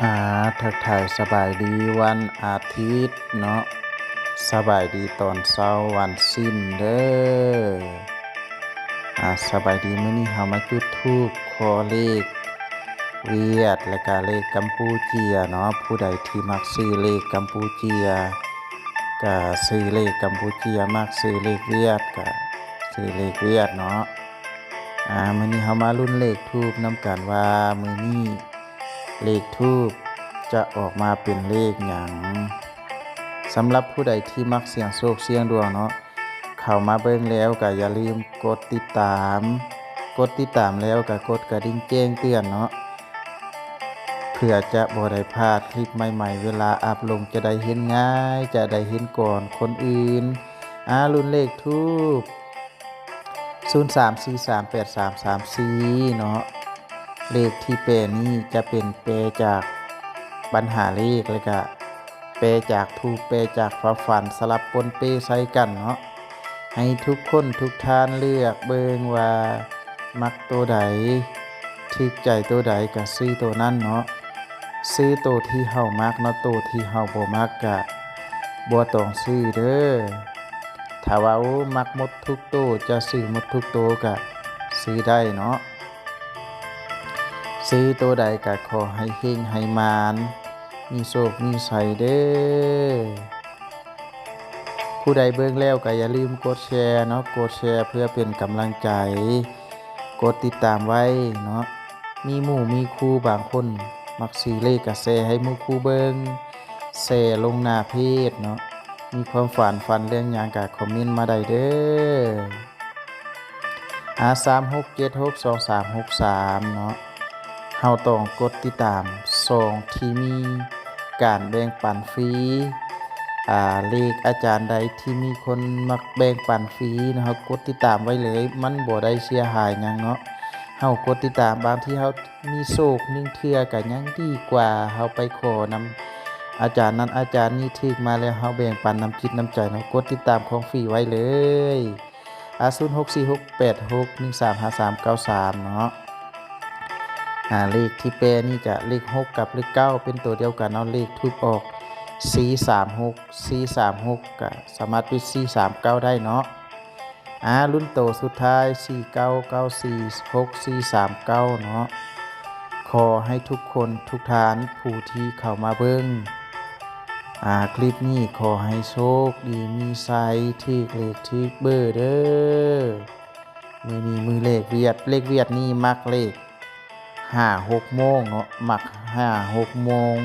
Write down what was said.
ອາ ທັກທາຍສະບາຍດີວັນອາທິດເນາະ, ສະບາຍດີຕອນເຊົ້າວັນສິນເດີ. ອາ ສະບາຍດີ, ມື້ນີ້ເຮົາມາຈຸດທູບຂໍເລກຫວຽດ ແລະກະເລກກຳປູເຈຍເນາະ. ຜູ້ໃດທີ່ມັກຊື້ເລກກຳປູເຈຍ ກະຊື້ເລກກຳປູເຈຍ, ມັກຊື້ເລກຫວຽດ ກະຊື້ເລກຫວຽດເນາະ. ອາ ມື້ນີ້ເຮົາມາລຸ້ນເລກທູບນຳກັນວ່າ ມື້ນີ້ເລກທູບຈະອອກມາເປັນເລກຫຍັງ. ສຳລັບຜູ້ໃດທີ່ມັກສ່ຽງໂຊກສ່ຽງດວງເນາະ, ເຂົ້າມາເບິ່ງແລ້ວກໍຢ່າລືມກົດຕິດຕາມ, ກົດຕິດຕາມແລ້ວກໍກົດກະດິ່ງແຈ້ງເຕືອນເນາະ, ເພື່ອຈະບໍ່ໄດ້ພາດຄລິບໃໝ່ໆ ເວລາອັບລົງຈະໄດ້ເຫັນງ່າຍ, ຈະໄດ້ເຫັນກ່ອນຄົນອື່ນ. ອາ ລຸ້ນເລກທູບ ສູນສາມສີ່ສາມແປດສາມສາມສີ່ເນາະ. ເລກທີ່ແປນີ້ຈະເປັນແປຈາກບັນຫາເລກ ແລະກະແປຈາກທູບ ແປຈາກຄວາມຝັນ ສະຫຼັບປົນເປໃສ່ກັນເນາະ. ໃຫ້ທຸກຄົນທຸກທ່ານເລືອກເບິ່ງວ່າມັກໂຕໃດ, ຖືກໃຈໂຕໃດກະຊື້ໂຕນັ້ນເນາະ. ຊື້ໂຕທີ່ເຮົາມັກເນາະ, ໂຕທີ່ເຮົາບໍ່ມັກກະບໍ່ຕ້ອງຊື້ເດີ. ຖ້າວ່າ ໂອ້ ມັກໝົດທຸກໂຕ, ຈະຊື້ໝົດທຸກໂຕກະຊື້ໄດ້ເນາະ. ຊື້ໂຕໃດກະຂໍໃຫ້ເຮັງໃຫ້ໝານ, ມີໂຊກມີໄຊເດີ. ຜູ້ໃດເບິ່ງແລ້ວກະຢ່າລືມກົດແຊເນາະ, ກົດແຊເພື່ອເປັນກຳລັງໃຈ, ກົດຕິດຕາມໄວ້ເນາະ. ມີໝູ່ມີຄູ່ບາງຄົນມັກຊື້ເລກກະແຊໃຫ້ໝູ່ຄູ່ເບິ່ງ, ແຊລົງໜ້າເພຈເນາະ. ມີຄວາມຝັນ, ຝັນເລື່ອງຫຍັງກະຄອມເມັນມາໄດ້ເດີ. ອາ ສາມຫົກເຈັດຫົກສອງສາມຫົກສາມເນາະ. ເຮົາຕ້ອງກົດຕິດຕາມຊ່ອງທີ່ມີການແບ່ງປັນຟຣີ. ອາ ເລກອາຈານໃດທີ່ມີຄົນມັກແບ່ງປັນຟຣີເນາະ, ເຮົາກົດຕິດຕາມໄວ້ເລີຍ, ມັນບໍ່ໄດ້ເສຍຫາຍຫຍັງເນາະ. ເຮົາກົດຕິດຕາມ, ບາງທີເຮົາມີໂຊກໜຶ່ງເທື່ອກະຍັງດີກວ່າເຮົາໄປຂໍນຳອາຈານນັ້ນອາຈານນີ້, ຖືກມາແລ້ວເຮົາແບ່ງປັນນຳຈິດນຳໃຈເນາະ. ກົດຕິດຕາມຂອງຟຣີໄວ້ເລີຍ. ອາ ສູນຫົກສີ່ຫົກແປດຫົກໜຶ່ງສາມຫ້າສາມເກົ້າສາມເນາະ. ອາ ເລກທີ່ແປນີ້ກະເລກຫົກກັບເລກເກົ້າເປັນໂຕດຽວກັນເນາະ, ເລກທູບອອກສີ່ສາມຫົກ ສີ່ສາມຫົກ ກະສາມາດເປັນສີ່ສາມເກົ້າໄດ້ເນາະ. ອາ ລຸ້ນໂຕສຸດທ້າຍ ສີ່ເກົ້າເກົ້າສີ່ຫົກສີ່ສາມເກົ້າເນາະ. ຂໍໃຫ້ທຸກຄົນທຸກທ່ານຜູ້ທີ່ເຂົ້າມາເບິ່ງ ອາ ຄລິບນີ້ ຂໍໃຫ້ໂຊກດີມີໄຊ, ຖືກເລກຖືກເບີເດີ. ມື້ນີ້ມື້ເລກຫວຽດ, ເລກຫວຽດນີ້ມັກເລກຫ້າຫົກໂມງເນາະ, ມັກຫ້າຫົກໂມງ.